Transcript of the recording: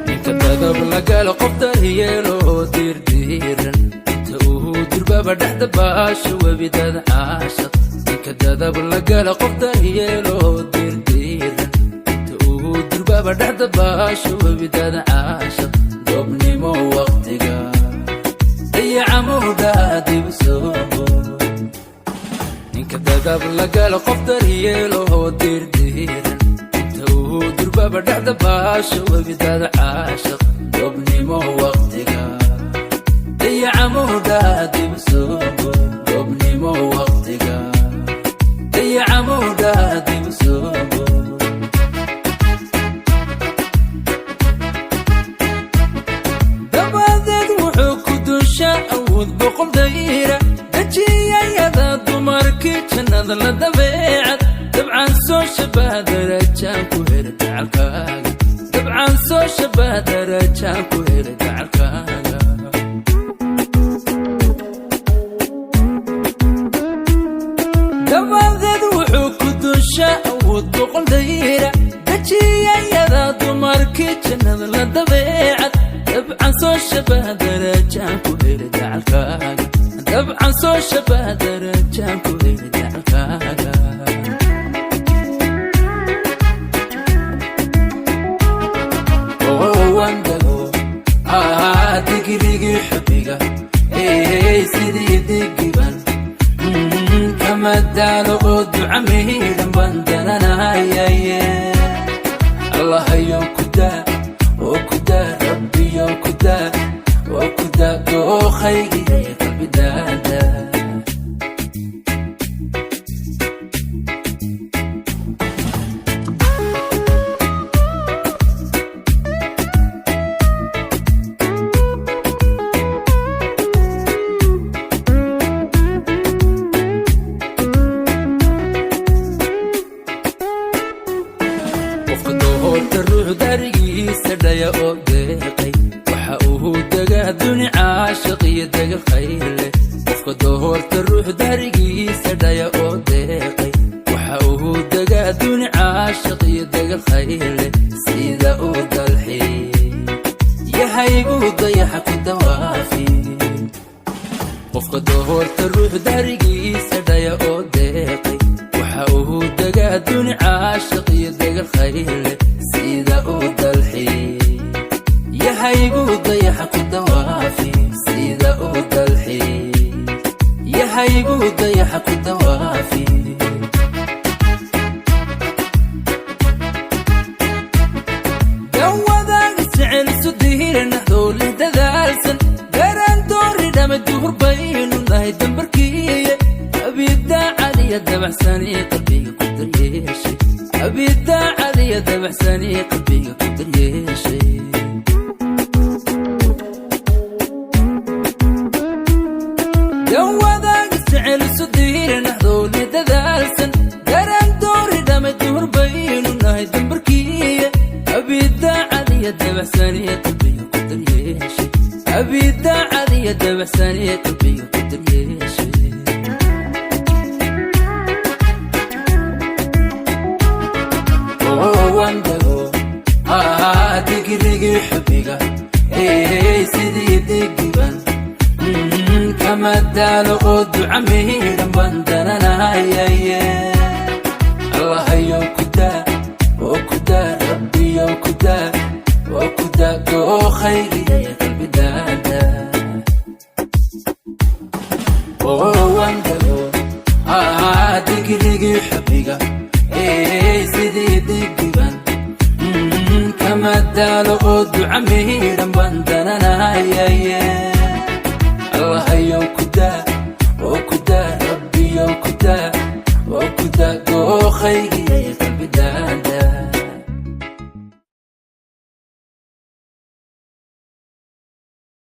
Ninka dadab lagalo qof daryeelo diirdiiran, inta uu durbaba dhexda baasho webidad caashaq. Ninka dadab lagalo qof daryeelo diirdiiran, inta uu durbaba dhexda baasho webidad caashaq. Dobnimo waqtiga dayacamuudha dib soo. Ninka dadab lagalo qof daryeelo diirdiiran, inta uu durbaba dhexda baasho webidad caashaq. Dobnimo waqtiga dayacamuudha dib soo. Dobnimo waqtiga dayacamuudha dib soo. Dabadeed wuxuu ku dunshaa awood boqol dayra dejiyayada dumarkii jannada la dabeecad. Dabcan soo shabah darajaan ku hela gacalkaaga. Dabcan soo shabah darajaan ku hela gacalkaaga. Dabadeed wuxuu ku dunshaa awood boqol dayra dejiyayada dumarkii jannada la dabeecad. Dabcan soo shabah darajaan ku hela gacalkaaga. Dabcan soo shabah darajaan ku hela gacalkaaga. Wandago digirigi xubiga sidii digiban kama daalo oo duca miidhan baan dananahayaye. Allahayo ku daa oo ku daa, rabbiyo ku daa oo ku daa, dookhaygiyo qalbidaada. Qofka doorta ruux darigiisa dhaya oo deeqay, waxa uu degaa duni caashiq iyo degal khayr leh. Qofka doorta ruux darigiisa dhaya oo deeqay, waxa uu degaa duni caashiq iyo degal khayr leh. Sida uu dalxi yahay buu dayaxa ku dawaafi. Qofka doorta ruux darigiisa dhaya oo deeqay, waxa uu degaa duni caashiq iyo degal khayr leh. Sida uu dalxi yahay buu dayaxa ku dawaafi. Sida uu dalxi yahay buu dayaxa ku dawaafi. Dawadaag isjecel isu dihiran dowleh dadaalsan garaan doori dhama duhur baynu nahay dambarkiiye. Abidaacadiya dabacsani qalbiga ku daryeeshay. Abidaacadiya dabacsani qalbiga ku daryeeshay. Dawadaag isjecel isu dihiran dowleh dadaalsan garaan doori dhama duhur baynu nahay dambarkiiye. Abidaacadiya dabacsani qalbiga ku daryeeshay. Abidaacadiya dabacsani qalbiga ku daryeeshay. Wandago digirigi xubiga sidii digiban kama daalo oo duca miidhan baan dananahayaye. Allahayo ku daa oo ku daa, rabbiyo ku daa oo ku daa, dookhaygiyo qalbidaada. Wandago digirigi xubiga sidii digiban kama daalo oo duca miidhan baan dananahayaye. Allahayo ku daa oo ku daa, rabbiyo ku daa oo ku daa, dookhaygiyo